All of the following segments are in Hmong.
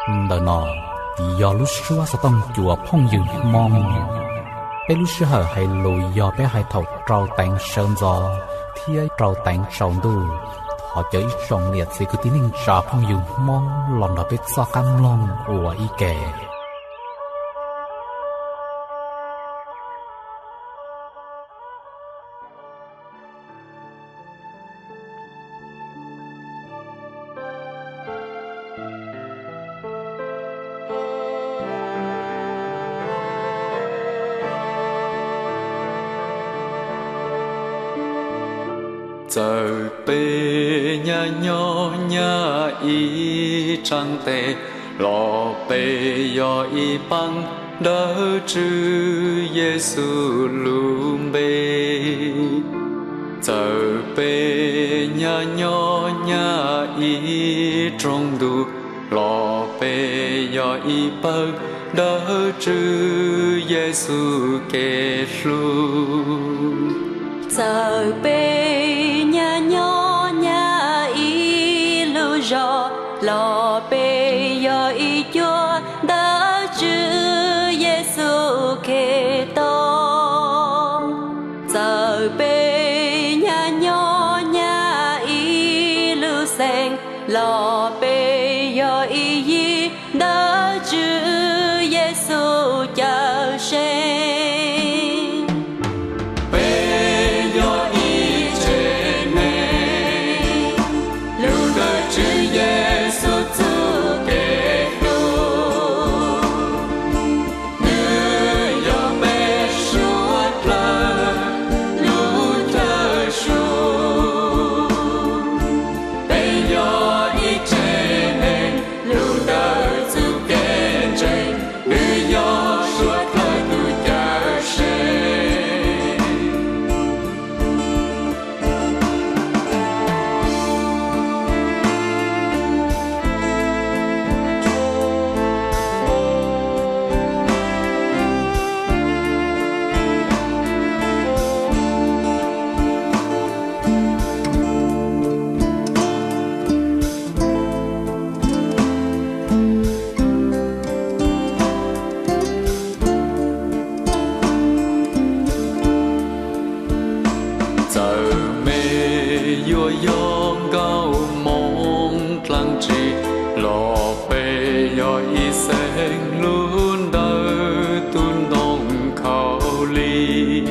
Ntawm no yog lub suab xov tooj cua phooj ywg Hmoob. Peb lub sij hawm hais lus yog peb hais thaum rau teev sawv ntxov thiab rau teev tsaus ntuj. Thov caw ib tsoom niam txiv kwv tij neej tsa phooj ywg Hmoob los nrog peb txoj qab mloog ua ib ke. Txawm peb nyab nyob nyab ib tsab tes, los peb yog ib paab ntawm Tswv Yexus lub npe. Txawm peb nyab nyob nyab ib rooj ntuj, los peb yog ib pawg ntawm Tswv Yexus kev hlub. Txawm peb nyab nyob nyab ib lub zos, los peb yog ib cuab ntawm Tswv Yexus Khetos. Txawm peb nyab nyob nyab ib lub xeev, los peb yog ib yig ntawm Tswv Yexus cawm seej. Peb yog ib tsev neeg, hlub ntawm Tswv Yexus txuj kev hlub. Nws yog peb suav dlawg lub chaw sub. Peb yog ib tsev neeg, hlub ntawm txuj kev ntseeg. Nws yog suav dlawg tus cawm seej. Txawm mej yuav yog nkauj Hmoob dlaab tsi, los peb yog ib xeem hlub ntawm tus ntoo khaub lig.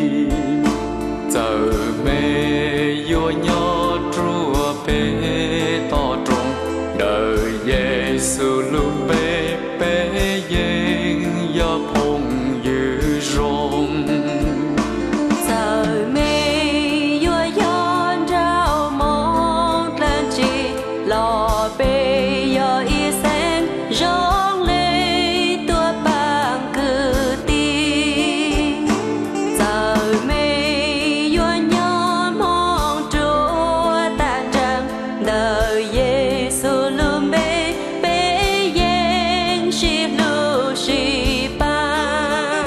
Txawm mej yuav nyob ruaj peb toj roob, ntawm Yexus lub npe peb yeej yog phooj ywg zoo. Txawm mej yuav yog nraug Hmoob dlaab tsi, los peb yog ib xeem zoo le tuaj paab kwv tij. Txawm mej yuav nyob Hmoob ruaj taag nraag, ntawm Yexus lub npe peb yeej sib hlub sib paab.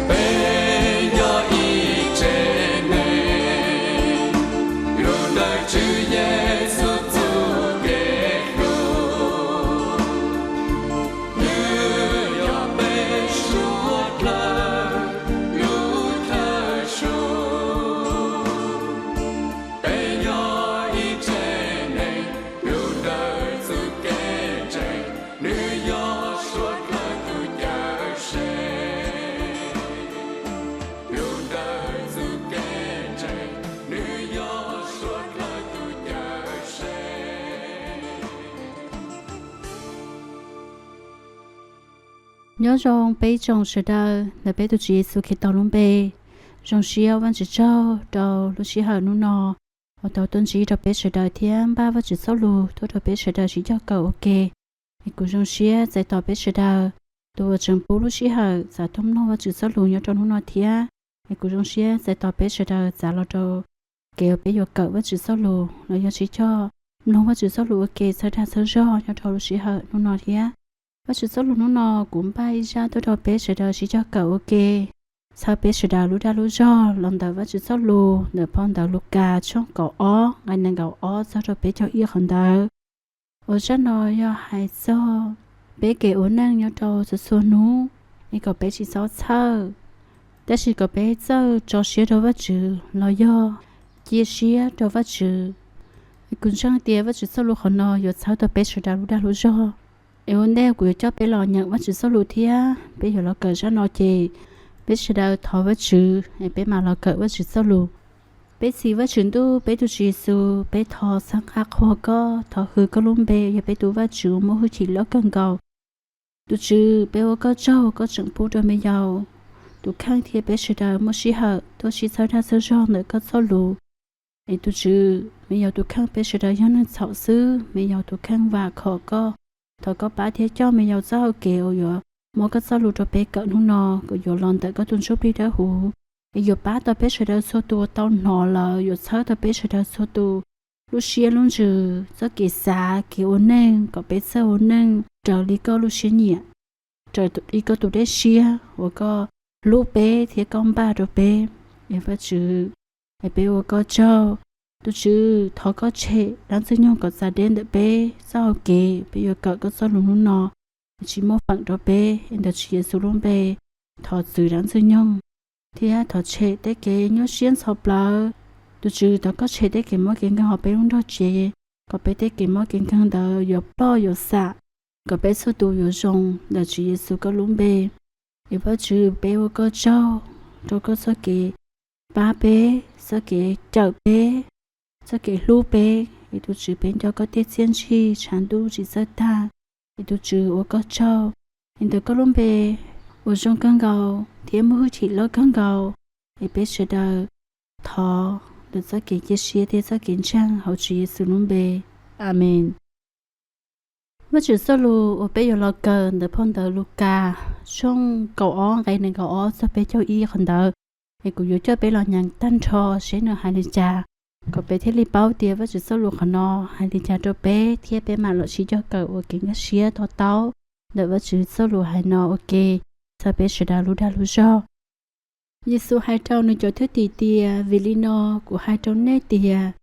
Peb yog ib tsev neeg, hlub ntawm Tswv Yexus txuj kev hlub. Nws yog peb suav dlawg lub chaw sub. Peb yog ib tsev neeg, hlub ntawm txuj kev ntseeg. Nws yog suav dlawg tus cawm seej. Hlub ntawm txuj kev ntseeg. Nws yog suav dlawg tus cawm seej. Nyob zoo peb ib tsoom sawv daws ntawm peb tus Tswv Yexus Khetos lub npe. Zoo siab Vaajtswv tsaug rau lub sij hawm hnub no uas tau tuaj ntsib rau peb sawv daws thiab npaj Vaajtswv txoj lus tuaj rau peb sawv daws sib cog kawm ua ke. Es kuv zoo siab txais tos peb sawv daws tus uas tseem pub lub sij hawm txav tuaj mloog Vaajtswv txoj lus nyob rau hnub no thiab. Es kuv zoo siab txais tos peb sawv daws txav los rau kev uas peb yuav kawm Vaajtswv txoj lus los yog sib cog mloog Vaajtswv txoj lus ua ke txhawb dag txhawb zog nyob rau lub sij hawm hnub no thiab. Vaajtswv txoj lus hnub no kuv npaj ib zaj tuaj rau peb sawv daws sib cog kawm ua ke, txhawb peb sawv daws lub dag lub zog los ntawm Vaajtswv txoj lus ntawm phau ntawv Lukas tshooj kaum ob nqe nees nkaum ob txog rau peb caug ib qhov ntawd. uas zaj no yog hais txog peb kev ua neej nyob rau txhua txhua hnub, es kom peb tsis txhob txhawj, tab sis kom peb txawj tso siab rau Vajtswv los yog cia siab rau Vajtswv. Kuv ntseeg tias Vajtswv txoj lus qhov no yuav txhawb tau peb sawv daws lub dag lub zog. Es ua ntej kuv yuav coj peb los nyeem Vajtswv txoj lus thiab peb yuav los kawm zaj no ces peb sawv daws thov Vajtswv es peb mam los kawm Vajtswv txoj lus. Peb txiv Vajtswv Ntuj, peb tus Tswv Yexus, peb thov txhawb nqa qhuas koj, thov hwm koj lub npe, yog peb tus Vajtswv uas muaj hwj chim loj kawg nkaus. Tus Tswv, peb ua koj tsaug koj tseem pub rau me yaus tus kheej thiab peb sawv daws muaj sij hawm tuaj sib txhawb dag txhawb zog ntawm koj txoj lus. Es tus Tswv, me yaus tus kheej peb sawv daws yog neeg txhaum xwb, me yaus tus kheej vam khom koj. Thov koj pab thiab coj me yaus txoj hau kev uas yuav muab koj txoj lus rau peb kawm hnub no kom yuav los ntawm koj tus Ntsuj Plig Dawb Huv, es yuav pab tau peb sawv daws txhua tus uas tau hnov lawm, yuav txhawb tau peb sawv daws txhua tus lub siab lub ntsws, txoj kev xav, kev ua neej, kom peb txawj ua neej raws li koj lub siab nyiam, raws li koj tus dej siab uas koj hlub peb thiab koj npaj rau peb. Es Vajtswv, es peb ua koj tsaug. Tus Tswv, thov koj tshem dab Ntxwg Nyoog kom txav deb ntawm peb txoj hau kev peb yuav kawm koj txoj lus hnub no, es tsis muaj feem rau peb. Es ntawm Tswv Yexus lub npe, thov txwv dab Ntxwg Nyoog thiab thov tshem tej kev nyuaj siab ntxhov plawv. Tus Tswv, thov koj tshem tej kev mob kev nkeeg hauv peb lub nrog cev, kom peb tej kev mob kev nkeeg ntawd yuav ploj yuav xam, kom peb txhua tus yuav zoo ntawm Tswv Yexus koj lub npe. Es Vajtswv, peb ua koj tsaug rau koj txoj kev pab peb, txoj kev cawm peb, txoj kev hlub peb. Es tus Tswv, peb nco koj tej txiaj ntsig tshav ntuj tsis txawj tag. Es tus Tswv, ua koj tsaug. Es ntawm koj lub npe uas zoo kawg nkaus thiab muaj hwj chim loj kawg nkaus, es peb sawv daws thov ntawm txoj kev cia siab thiab txoj kev ntseeg hauv Tswv Yexus lub npe. Amees. Vajtswv txoj lus uas peb yuav los kawm ntawm phau ntawv Lukas tshooj kaum ob nqe nees nkaum ob txog peb caug ib qhov ntawd, es kuv yuav coj peb los nyeem tag nrho seb nws hais li cas, kom peb thiaj li paub tias Vajtswv txoj lus qhov no hais li cas rau peb thiab peb mam los sib cog kawm ua kev nkag siab to taub ntawm Vajtswv txoj lus hais no ua ke, txhawb peb sawv daws lub dag lub zog. Yexus hais rau nws cov thwj tim tias, vim li no kuv hais rau nej tias,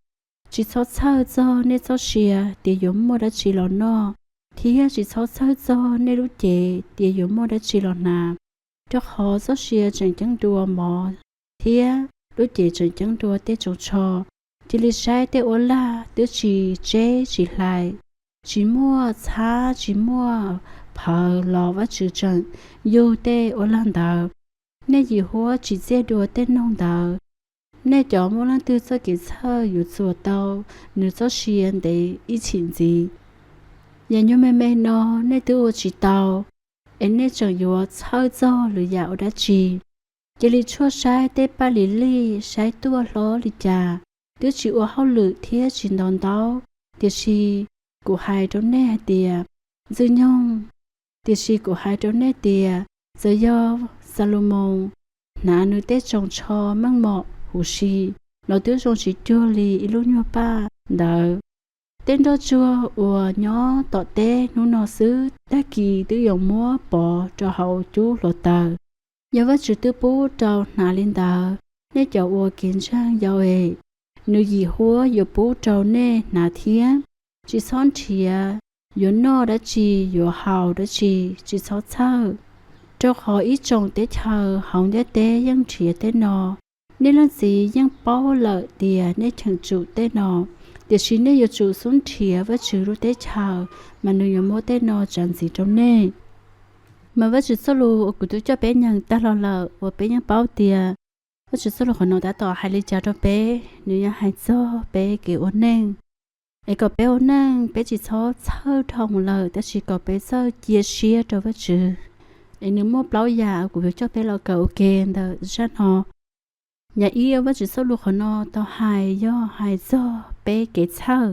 tsis txhob txhawj txog nej txoj sia tias yuav muaj dab tsi los noj, thiab tsis txhob txhawj txog nej lub cev tias yuav muaj dab tsi los hnav. Rau qhov txoj sia tseem ceeb dua mov, thiab lub cev tseem ceeb dua tej tsoos tsho. Cia li saib tej uab lag twb tsis tseb tsis hlais, tsis muaj txhab tsis muaj phawv los Vajtswv tseem yug tej uab lag ntawd. Nej yim huab tsis txiaj dua tej noog ntawd. Nej cov muaj leej twg txoj kev txhawj yuav txuas tau nws txoj sia ntev ib txhis ntxiv? Yam nyuag me me no nej twb ua tsis tau, es nej tseem yuav txhawj txog lwm yam ua dab tsi? Cia li tshuaj saib tej paj lis lij saib tuaj hlob li cas, twb tsis ua hauj lwm thiab tsis ntaus ntaub. Tiam sis kuv hais rau nej hais tias, Ntxwg Nyoog, tiam sis kuv hais rau nej tias, txawm yog Xalumoos hnav nws tej tsoos tsho meej mom huv si los twb zoo tsis cuag li ib lub nyuag paj ntawd. Tej nroj tsuag uas nyob tom teb hnub no xwb tag kis twb yuav muab pov rau hauv cub hluav taws. Yog Vajtswv twb pub rau hnav li ntawd, nej cov ua kev ntseeg yau es, nws yim huab yuav pub rau nej hnav thiab. Tsis txhob nrhiav yuav noj dab tsi, yuav haus dab tsi, tsis txhob txhawj. Rau qhov ib tsoom teb chaws hauv ntiaj teb yeej nrhiav tej no. Nej Leej Txiv yeej paub lawm tias nej cheem tsum tej no, tiam sis nej yuav tsum xub nrhiav Vajtswv lub teb chaws, mas nws yuav muab tej no tsav ntxiv rau nej. Mas Vajtswv txoj lus uas kuv twb coj peb nyeem tag los lawm uas peb yeej paub tias Vajtswv txoj lus qhov no tab tom hais li cas rau peb, nws yog hais txog peb kev ua neej. Es kom peb ua neej peb tsis txhob txhawj dhau lawm, tab sis kom peb txawj cia siab rau Vajtswv. Es nws muaj plaub yam kuv yuav coj peb los kawm ua ke ntawm zaj no. Yam ib, Vajtswv txoj lus qhov no tau hais yog hais txog peb kev txhawj.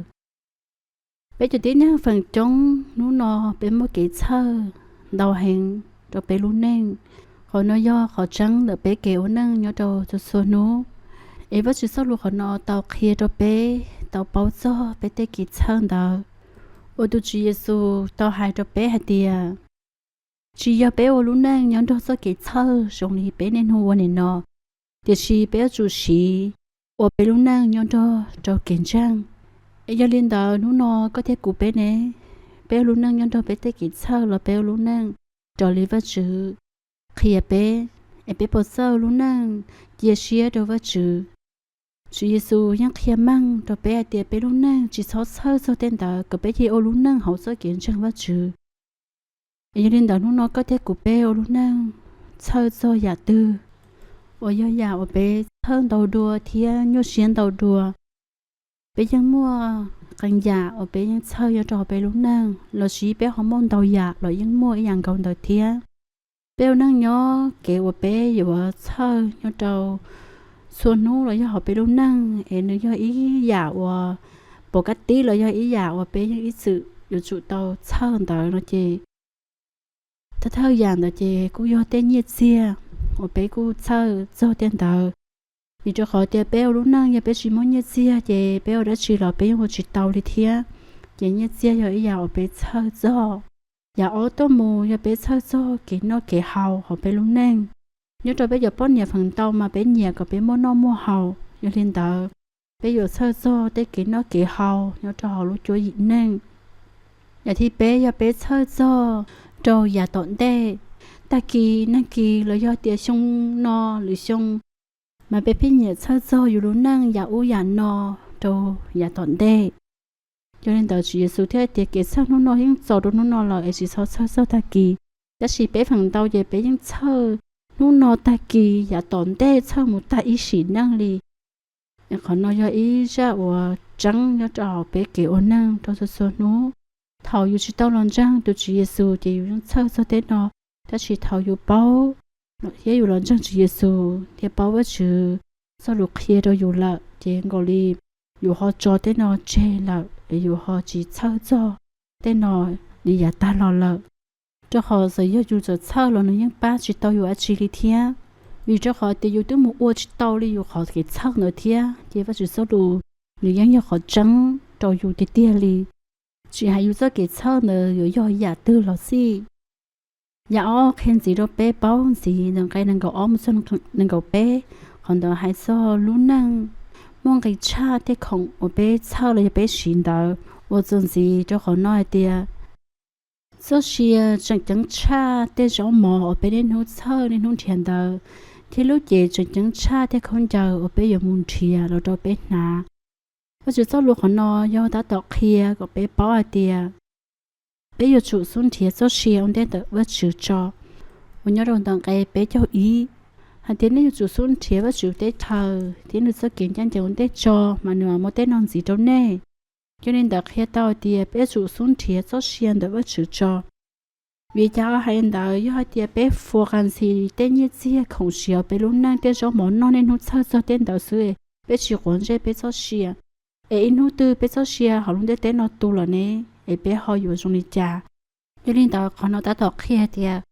Peb cov tib neeg feem coob hnub no peb muaj kev txhawj ntau heev rau peb lub neej. Qhov no yog qhov tseeb ntawm peb kev ua neej nyob rau txhua txhua hnub. Es Vajtswv txoj lus qhov no tau qhia rau peb tau paub txog peb tej kev txhawj ntawd, uas tus Tswv Yexus tau hais rau peb hais tias, tsis yog peb ua lub neej nyob nrog txoj kev txhawj zoo li peb niaj hnub ua nim no, tiam sis peb yuav tsum siv ua peb lub neej nyob nrog rau kev ntseeg. Es yog li ntawd hnub no koj thiab kuv peb ne, peb ua lub neej nyob nrog peb tej kev txhawj los peb ua lub neej raws li Vajtswv qhia peb, es peb puas txawj ua lub neej cia siab rau Vajtswv. Tswv Yexus yeej qhia meej rau peb hais tias peb lub neej tsis txhob txhawj txog tej ntawd, kom peb cia ua lub neej hauv txoj kev ntseeg Vajtswv. Es yog li ntawd hnub no koj thiab kuv peb ua lub neej txhawj txog yam twg uas yog yam uas peb txhawj ntau dua thiab nyuaj siab ntau dua? Peb yeej muaj qee yam uas peb yeej txhawj nyob rau hauv peb lub neej, los sis peb ho muaj ntau yam los yeej muaj ib yam nkaus ntawd thiab. Peb ua neej nyob kev uas peb yuav txhawj nyob rau txhua hnub los yog hauv peb lub neej, es nws yog ib yam uas pom kab tib los yog ib yam uas peb yeej ib txwm yuav tsum tau txhawj ntawd no ces thawj thawj yam ntawd ces kuj yog tej nyiaj txiag uas peb kuj txhawj txog tej ntawd. Vim rau qhov tias peb ua lub neej yog peb tsis muaj nyiaj txiag ces peb ua dab tsi los peb yeej ua tsis tau li thiab. Ces nyiaj txiag yog ib yam uas peb txhawj txog. Yam ob tuaj mus yog peb txhawj txog kev noj kev haus hauv peb lub neej. Nyob rau peb cov poj niam feem ntau mas peb nyiam kom peb muaj noj muaj haus, yog li ntawd peb yuav txhawj txog tej kev noj kev haus nyob rau hauv lub cuab yim neej. Yam thib peb yog peb txhawj txog rau yav tom ntej. Tag kis neeg kis los yog tias xyoo no lwm xyoo mas peb pheej nyiam txhawj txog yus lub neej yam ub yam no rau yav tom ntej. Yog li ntawd Tswv Yexus thiaj tias kev txhawj hnub no yeej txaus rau hnub no lawm es tsis txhob txhawj txog tag kis. Tab sis peb feem ntau ces peb yeej txhawj hnub no tag kis, yav tom ntej txhawj mus tag ib sim neej li. Qhov no yog ib zaj uas tseeb nyob rau hauv peb kev ua neej rau txhua txhua hnub. Thaum yus tsis tau los ntseeg tus Tswv Yexus ces yus yeej txhawj txog tej no, tab sis thaum yus paub thiab yus los ntseeg Tswv Yexus thiab paub Vajtswv txoj lus qhia rau yus lawm ces nkaus li yus ho tso tej no tseg lawm, yus ho tsis txhawj txog tej no li yav tag los lawm. Rau qhov txawm yog yus txawm txhawj los nws yeej pab tsis tau yus dab tsi li thiab. Vim rau qhov tias yus twb mus ua tsis tau li yus qhov kev txhawj ntawd thiab, ces Vajtswv txoj lus nws yeej yog qhov tseeb rau yus tiag tiag li, tsis hais yus txoj kev txhawj ntawd yuav yog yam twg los xij. Yam ob qhia ntxiv rau peb paub ntxiv ntawm nqe nees nkaum ob mus txog nees nkaum peb, qhov ntawd hais txog lub neej muaj nqis tshaj tej khoom uas peb txhawj los yog peb siv ntawd. Ua txuas ntxiv rau qhov no hais tias txoj sia tseem ceeb tshaj tej zaub mov uas peb niaj hnub txhawj niaj hnub nrhiav ntawd, thiab lub cev tseem ceeb tshaj tej khaub ncaws uas peb yuav mus nrhiav los rau peb hnav. Vajtswv txoj lus qhov no yog tab tom qhia kom peb paub hais tias peb yuav tsum xub nrhiav txoj sia ua ntej ntawm Vajtswv tso, uas nyob rau ntawm nqe peb caug ib, hais tias nej yuav tsum xub nrhiav Vajtswv teb chaws thiab nws txoj kev ncaj ncees ua ntej tso, mas nws mam muab tej no ntxiv rau nej. Yog li ntawd qhia tau tias peb yuav tsum xub nrhiav txoj sia ntawm Vajtswv tso. Vim li cas ho hais li ntawd? Yog hais tias peb focus ntxiv tej nyiaj txiag khoom siv hauv peb lub neej, tej zaub mov noj niaj hnub txhawj txog tej ntawd xwb, peb tsis quav ntsej peb txoj sia, es ib hnub twg peb txoj sia hauv lub ntiaj teb no tu lawm ne, es peb ho yuav zoo li cas? Yog li ntawd qhov no tab tom qhia tias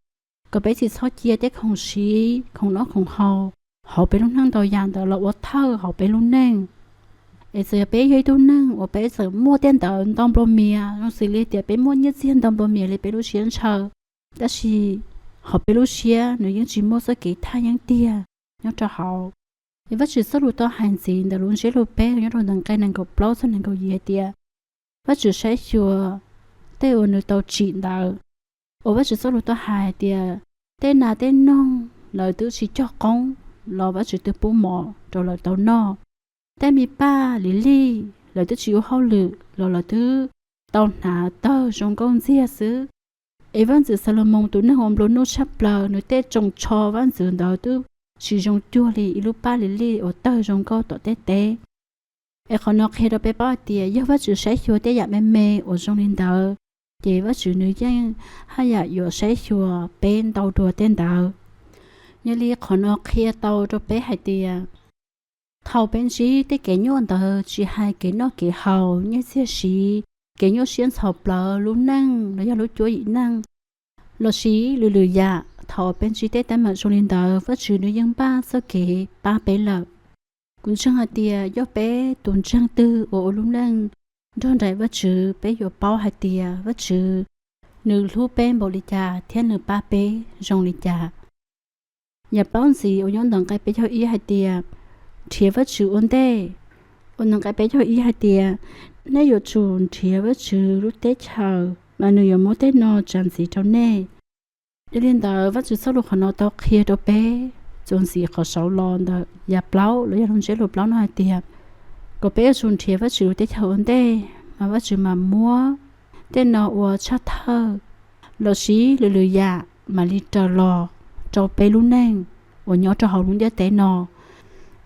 kom peb tsis txhob cia tej khoom siv, khoom noj khoom haus hauv peb lub neej ntau yam ntawd los ua thawj hauv peb lub neej. Es txawm yog peb yog ib tug neeg uas peb txawm muaj tej ntawd ntau nplua mias, zoo xws li tias peb muaj nyiaj txiag ntau nplua mias li peb lub siab ntshaw, tab sis hauv peb lub siab nws yeej tsis muaj txoj kev thaj yeeb tiag nyob rau hauv. Es Vajtswv txoj lus tau hais ntxiv ntawm lus ntsiab lus peb nyob rau ntawm nqe nees nkaum plaub txog nees nkaum yim hais tias Vajtswv saib xyuas tej uas nws tau tsim ntawd. Uas Vajtswv txoj lus tau hais tias tej nas tej noog lawv twb tsis cog qoob los Vajtswv twb pub mov rau lawv tau noj. Tej me paj lim lij lawv twb tsis ua hauj lwm los lawv twb tau hnav tawg zoo nkauj ntxiag xwb. Es vaj ntxwv Xalumoos tus neeg uas nplua nuj tshaj plaws, nws tej tsoos tsho vaj ntxwv ntawd twb tsis zoo cuag li ib lub paj lim lij uas tawg zoo nkauj tom tej teb. Es qhov no qhia rau peb paub hais tias yog Vajtswv saib xyuas tej yam me me uas zoo li ntawd, ces Vajtswv nws yeej haj yam yuav saib xyuas peb ntau dua tej ntawd. Yog li qhov no qhia tau rau peb hais tias thaum peb ntsib tej kev nyuaj ntawd, tsis hais kev noj kev haus, nyiaj txiag siv, kev nyuaj siab ntxhov plawv, lub neej los yog lub cuab yim neej, los sis lwm lwm yam, thaum peb ntsib tej teeb meem zoo li ntawd, Vajtswv nws yeej npaj txoj kev pab peb lawm. Kuv ntseeg hais tias yog peb tus ntseeg twg uas ua lub neej nrog nraim Vajtswv, peb yuav paub hais tias Vajtswv nws hlub peb npaum li cas thiab nws pab peb zoo li cas. Yam plaub ntxiv uas nyob ntawm nqe peb caug ib hais tias nrhiav Vajtswv ua ntej. Uas ntawm nqe peb caug ib hais tias nej yuav tsum nrhiav Vajtswv lub teb chaws mas nws yuav muab tej no tsav ntxiv rau nej. Yog li ntawd, Vajtswv txoj lus qhov no tau qhia rau peb txuas ntxiv qhov saud los ntawm yam plaub los yog lub ntsiab lus plaub no hais tias, kom peb yuav tsum nrhiav Vajtswv lub teb chaws ua ntej, mas Vajtswv mam muab tej no ua tshaj thawj los sis lwm lwm yam mam li raws los rau peb lub neej uas nyob rau hauv lub ntiaj teb no.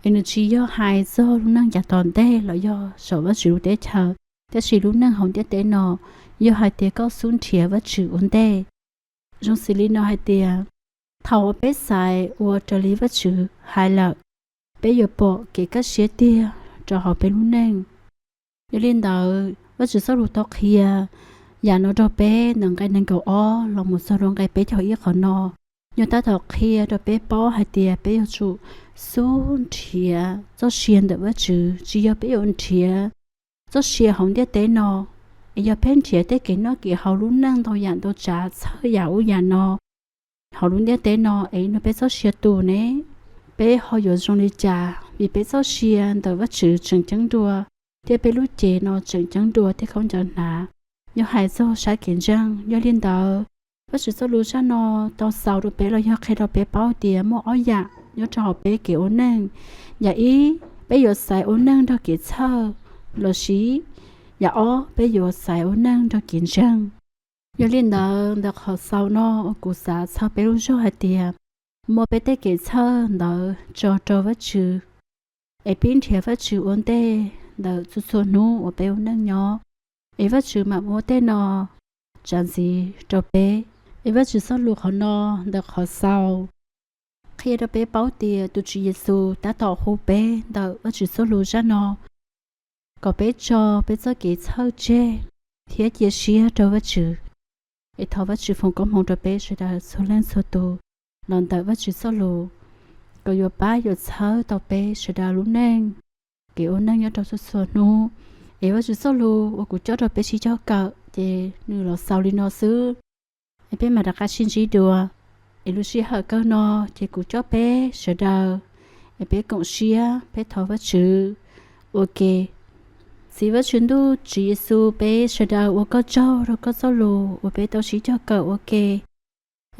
Es nws tsis yog hais txog lub neej yav tom ntej los yog saum Vajtswv lub teb chaws, tab sis lub neej hauv ntiaj teb no yog hais tias koj xub nrhiav Vajtswv ua ntej. Zoo xws li no hais tias, thaum uas peb xaiv ua raws li Vajtswv hais lawm, peb yuav pom kev kaj siab tiag rau hauv peb lub neej. Yog li ntawd, Vajtswv txoj lus tau qhia yam no rau peb ntawm nqe nees nkaum ob los mus txog rau nqe peb caug ib qhov no, yog tab tom qhia rau peb paub hais tias peb yuav tsum xub nrhiav txoj sia ntawm Vajtswv, tsis yog peb yuav nrhiav txoj sia hauv ntiaj teb no. Es yog peb nrhiav tej kev noj kev haus, lub neej ntau yam ntau tsav, txhawj yam ub yam no hauv lub ntiaj teb no, es nrog peb txoj sia tus ne, peb ho yuav zoo li cas? Vim peb txoj sia ntawm Vajtswv tseem ceeb dua, thiab peb lub cev no tseem ceeb dua tej khaub ncaws hnav, yog hais txog sab kev ntseeg. Yog li ntawd, Vajtswv txoj lus zaj no tau xaus rau peb los yog qhia rau peb paub tias muaj ob yam nyob rau hauv peb kev ua neej. Yam ib, peb yuav xaiv ua neej nrog kev txhawj, los sis yam ob, peb yuav xaiv ua neej nrog kev ntseeg. Yog li ntawd, ntawm qhov xaus no uas kuv xav txhawb peb lub zog hais tias, muab peb tej kev txhawj ntawd tso rau Vajtswv, es pib nrhiav Vajtswv ua ntej ntawm txhua txhua hnub uas peb ua neej nyob, es Vajtswv mam muab tej no tsav ntxiv rau peb. Es Vajtswv txoj lus qhov no ntawm qhov xaus qhia rau peb paub tias tus Tswv Yexus tab tom hu peb ntawm Vajtswv txoj lus zaj no kom peb tso peb txoj kev txhawj tseg thiab cia siab rau Vajtswv. Es thov Vajtswv foom koob hmoov rau peb sawv daws txhua leej txhua tus los ntawm Vajtswv txoj lus, kom yuav pab yuav txhawb tau peb sawv daws lub neej, kev ua neej nyob rau txhua txhua hnub. Es Vajtswv txoj lus uas kuv coj rau peb sib cog kawm ces nws los xaus li no xwb. Es peb mam rov qab sib ntsib dua. Es lub sij hawm kawg no ces kuv coj peb sawv daws, es peb koom siab peb thov Vajtswv ua ke. Txiv Vajtswv ntuj, Tswv Yexus, peb sawv daws ua koj tsaug rau koj txoj lus uas peb tau sib cog kawm ua ke.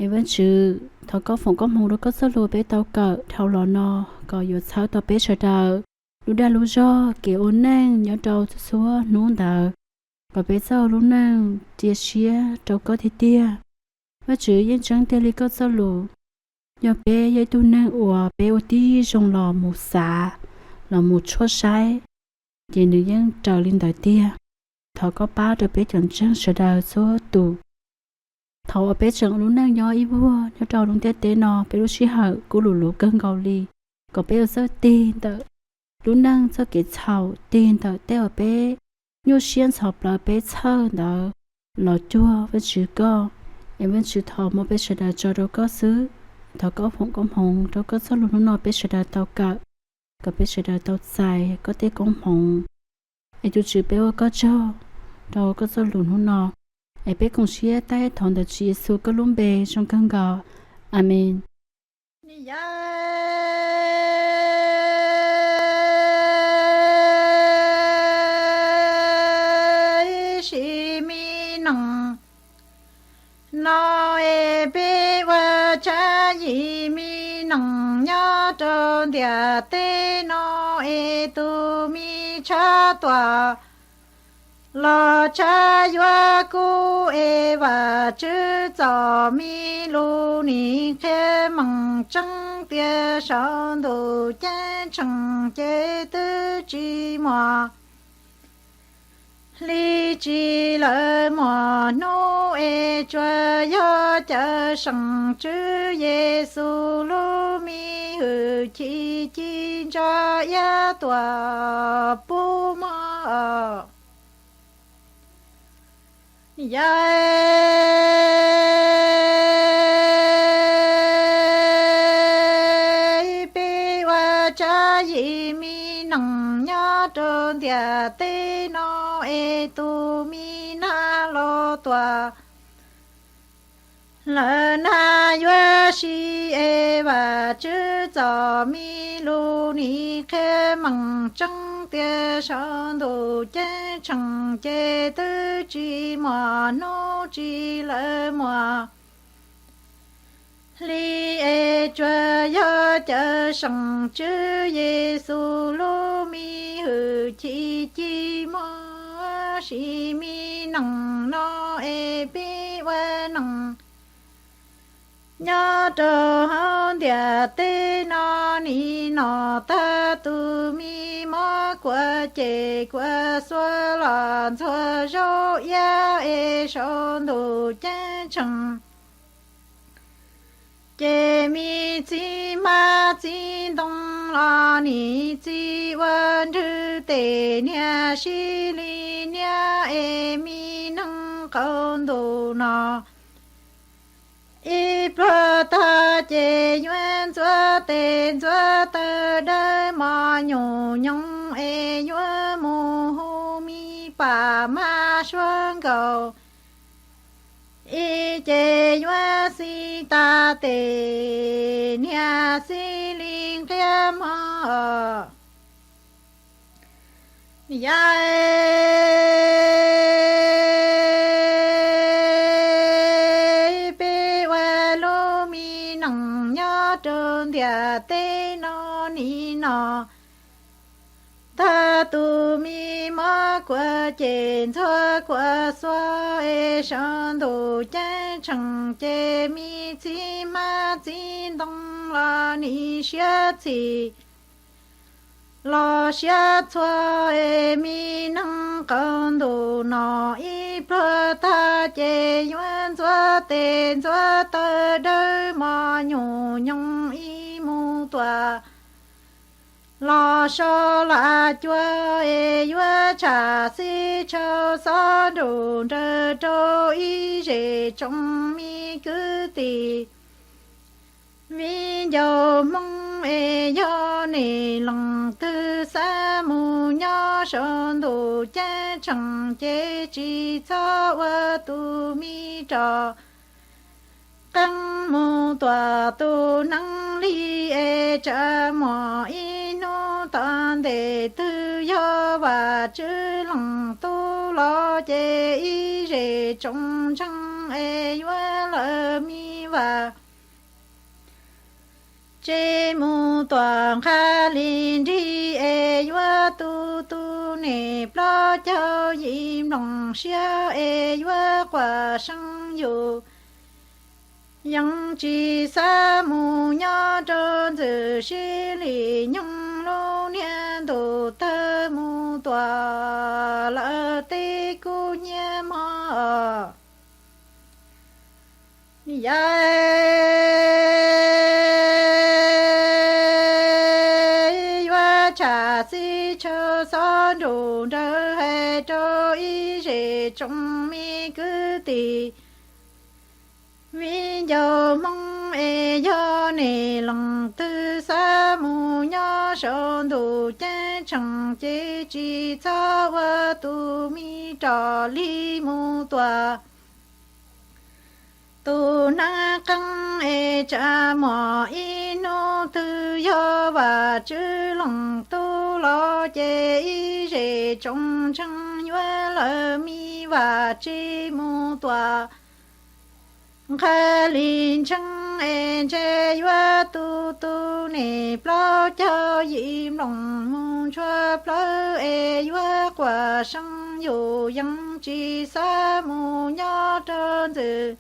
Es Vajtswv, thov koj foom koob hmoov rau koj txoj lus peb tau kawm dhau los no, kom yuav txhawb tau peb sawv daws lub dag lub zog kev ua neej nyob rau txhua txhua hnub ntawd, kom peb txoj lub neej cia siab rau koj tiag tiag. Vajtswv, yeej tseeb tiag li koj txoj lus, yog peb yog ib tug neeg uas peb ua tib zoo los mus xav, los mus tshuaj saib, ces nws yeej raws li ntawd tiag. Thov koj pab rau peb cov ntseeg sawv daws txhua tus. Thaum uas peb tseem lub neej nyob ib vuag nyob rau lub ntiaj teb no, peb lub sij hawm kuj lus luv kawg nkaus li, kom peb yuav txawj tig ntawm lub neej txoj kev txhaum, tig ntawm tej uas peb nyuaj siab ntxhov plawv peb txhawj ntawd los cuag Vajtswv koj. Es Vajtswv, thov muab peb sawv daws tso rau koj xwb. Thov koj foom koob hmoov rau koj txoj lus hnub no peb sawv daws tau kawm, kom peb sawv daws tau txais koj tej koob hmoov. Es tus Tswv, peb ua koj tsaug rau koj txoj lus hnub no. Es peb koom siab taij thov ntawm Tswv Yexus koj lub npe zoo kawg nkaus. Amees. Yog ib sim me neej no es peb ua tsab yim me neej nyob rau ntiaj teb no es tus me tshav tuaj los tshav yuav kub es Vajtswv txoj me lus nim qhia meej tseeb tias saum ntuj ceeb tsheej ces twb tsis muaj hli tsis lawm muaj hnub es tsuas yog Cawmseej Tswv Yexus lub me hwj chim ci ntsa iab tuaj pub mog. Yog peb ua tsab yim me neej nyob rau ntiaj teb no es tus me nag los tuaj Lawv nag yuav sib es Vajtswv txom me lus nim qhia meej tseeb tias saum ntuj ceeb tsheej ces twb tsis muaj hnub tsis lawv muaj hli es tsuas yog cawm seej Tswv Yexus lub me hwj chim ci muaj sis me neej no es peb ua neej nyob rau hauv ntiaj teb no nim no tag tus me mob kuaj cem kuaj xuav los ntxhua zaub iab es saum ntuj ceeb tsheej ces me txiv hmab txiv ntoo los nim txi ua nrwg tes niag sib li niab es me neeg qaum ntuj no ib pluag tag ces yuav ntxuav tes ntxuav taw dawb mos nyuj nyoos es yuav mus hu me pam mab suab nkaus ib ces yuav xib tas tes niag xib li nqhiab mog. Yog peb ua lub me neej nyob rau ntiaj teb no nim no tag tus me mob kuaj cem ntxhua kuaj xuav es saum ntuj ceeb tsheej ces me txiv hmab txiv ntoo los nim siab txhim los siab txhua es me neeg qaum ntuj no ib pluag tag ces yuav ntxuav tes ntxuav taw dawb mos nyuj nyoos ib mus tuam los so las cua es yuav tsham xib tshaw xob nruj nrawg rau ib zej tsoom me kwv tij viv ncaus Hmoob es yog nej leej twg xav mus nyob saum ntuj ceeb tsheej ces tsis txhob ua tus me rog qeeb mus tuam tus neeg li es tsam muaj ib hnub tom ntej twg yog Vajtswv Leej Tub los ces ib zej tsoom ntseeg es yuav lawv me vaj tse mus tuam nqha li nrig es yuav tu tu nej plaub caug yim nplooj siab es yuav quaj seeb yus yeej tsis xav mus nyob rau ntxwg sib li nyoog lub niag ntuj tawg mus tuam lawm tej kub hnyiab mog. Yog yuav tsham xib tshaw xob nruj nrawg hais rau ib zej tsoom me kwv tij viv ncaus Hmoob es yog nej leej twg xav mus nyob saum ntuj ceeb tsheej ces tsis txhob ua tus me rog li mus tuam tus neeg qeeb es tsam muaj ib hnub twg yog Vajtswv Leej Tub los ces ib zej tsoom ntseeg yuav lawv me vaj tse mus tuam nqha li ntseeg es ntshe yuav tu tu nej plaub caug yim nplooj mus ntshua plawv es yuav quaj seeb yus yeej tsis xav mus nyob rau ntxwg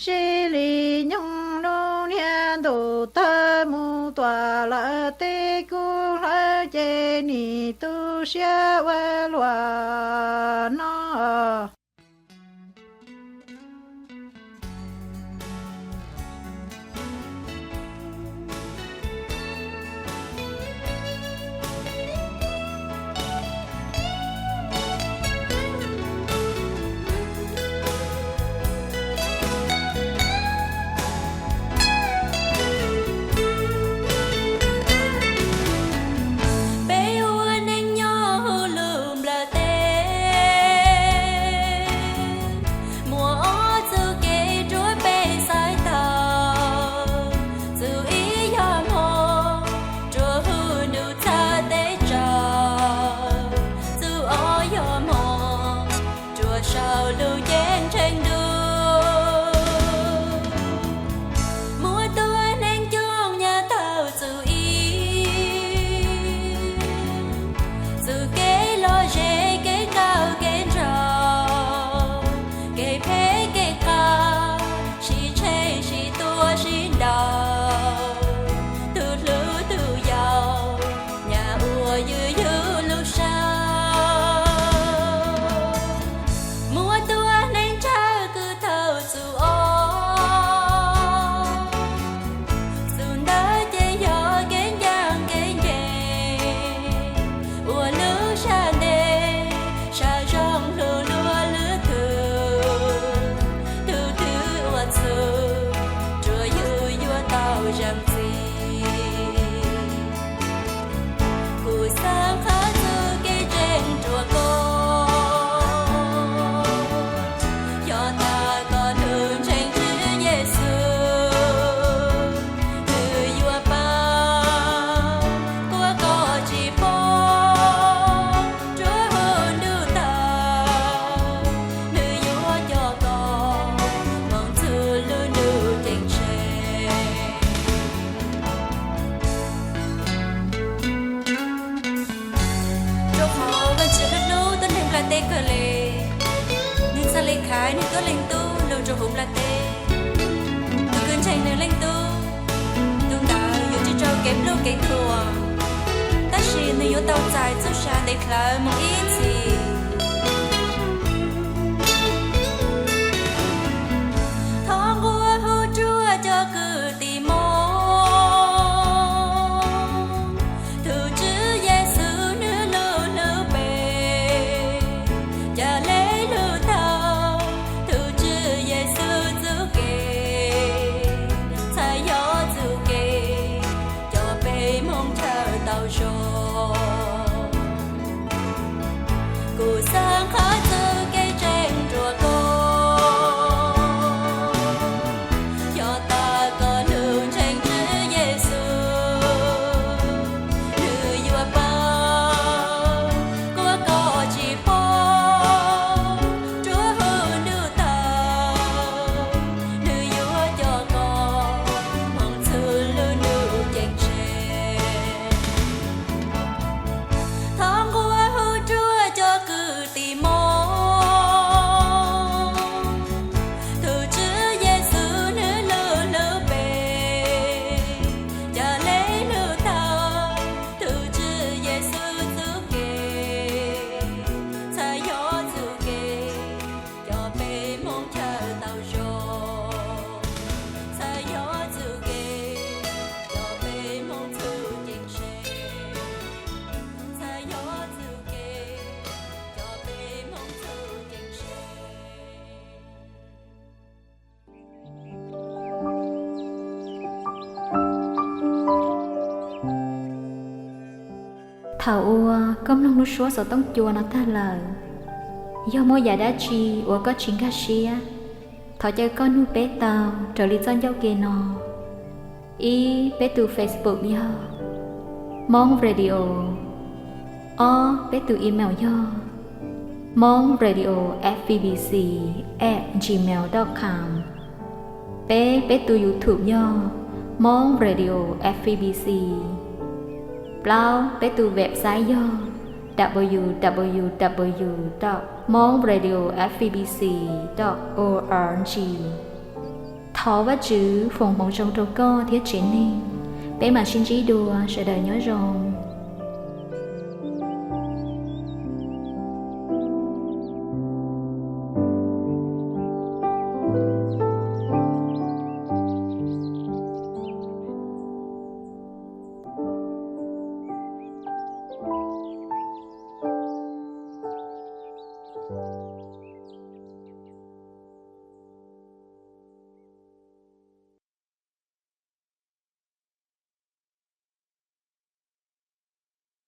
sib li nyoog lub niag ntuj tawg mus tuam lawm tej kub hlawv ces nim tu siab ua luaj no. Peb ua neej nyob hauv lub nplawg teb, Leej Tub lug rua huv nplaj teb. Tug kws ntseeg nwg Leej Tub, tug ntawd yuav tsi raug kev plub kev thuam, tab sis nwg yuav tau txais txuj sa ntev dlhawv moog ib txhis. Thov nqua hu rua cov kwv tij Moob, tug Tswv Yexus nwg lug hlub peb, ca le lug tau tug Tswv Yexus txuj kev, txhad yog txuj kev coj peb moog chaw tau zoo. Kuv xaav qha txuj kev ntseeg rua koj, yog tas koj lug ntseeg Tswv Yexus, nwg yuav pab kuas koj tsi poob, rua huv nub taug, nwg yuav coj koj moog txug lub nub ceeb tsheej. Thov nqua hu rua cov kwv tij Moob, tug Tswv Yexus nwg lug hlub peb, ca le lug tau tug Tswv Yexus txuj kev, txhad yog txuj kev coj peb moog chaw tau zoo, txhad yog txuj kev coj peb moog txug ceeb tsheej, txhad yog txuj kev coj peb moog txug ceeb tsheej. Thaum uas koj mloog lub suab xov tooj cua no tag lawm, yog muaj yam dab tsi uas koj tsis nkag siab, thov caw koj nug peb tau raws li txoj ncauj ke no. Ib, peb tus Facebook yog Hmoob Radio. Ob, peb tus email yog hmongradioFEBC at gmail dot com. Peb, peb tus YouTube yog Hmong Radio F E B C. Plaub, peb tus website yog www dot hmongradioFEBC dot org. Thov Vajtswv foom hmoov zoo rau koj thiab tsev neeg. Peb mam sib ntsib dua, sawv daws nyob zoo.